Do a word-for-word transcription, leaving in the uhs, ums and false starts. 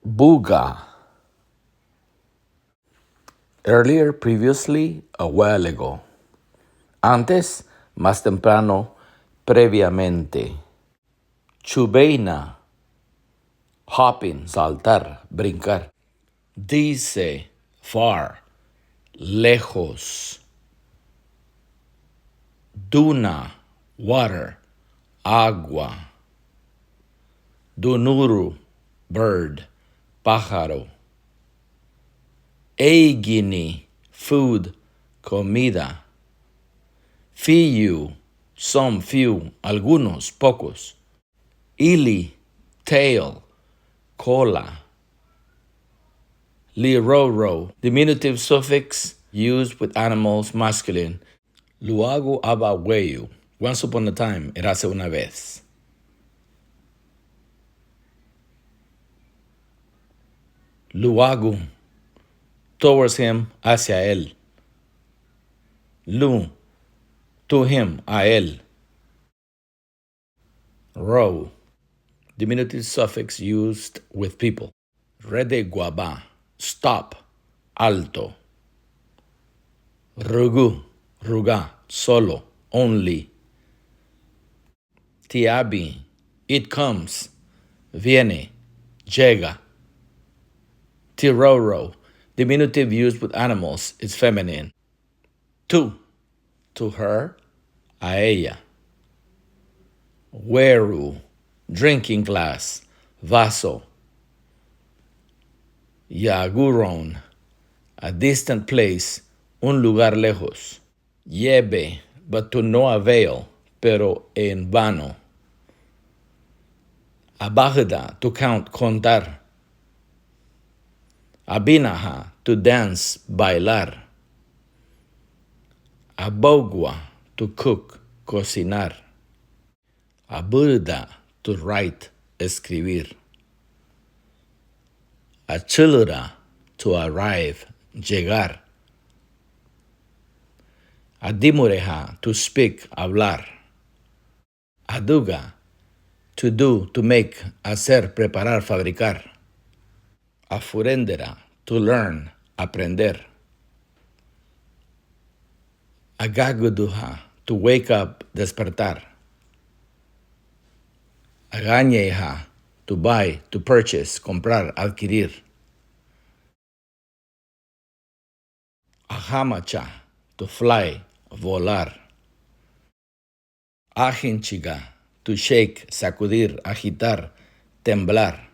Buga. Earlier, previously, a while ago. Antes, más temprano, previamente. Chubeina, hopping, saltar, brincar. Dise, far, lejos. Duna, water, agua. Dunuru, bird, pájaro. Eigini, food, comida. Fiyu, some, few, algunos, pocos. Ili, tail, cola. Liroro, diminutive suffix used with animals, masculine. Luagu aban weyu. Once upon a time, érase una vez. Luagu, towards him, hacia él. Lu, to him, a él. Ro, diminutive suffix used with people. Redeguaba, stop, alto. Rugu, ruga, solo, only. Tiabi, it comes, viene, llega. Tiroro, diminutive used with animals, it's feminine. Tu, to her, a ella. Weru, drinking glass, vaso. Yaguron, a distant place, un lugar lejos. Yebe, but to no avail, pero en vano. Abahüda, to count, contar. Abinaha, to dance, bailar. Abougua, to cook, cocinar. Abürüda, to write, escribir. Achülüra, to arrive, llegar. Adimureha, to speak, hablar. Aduga, to do, to make, hacer, preparar, fabricar. Afurendera, to learn, aprender. Agaguduha, to wake up, despertar. Agañeiha, to buy, to purchase, comprar, adquirir. Ahamacha, to fly, volar. Ahinchiga, to shake, sacudir, agitar, temblar.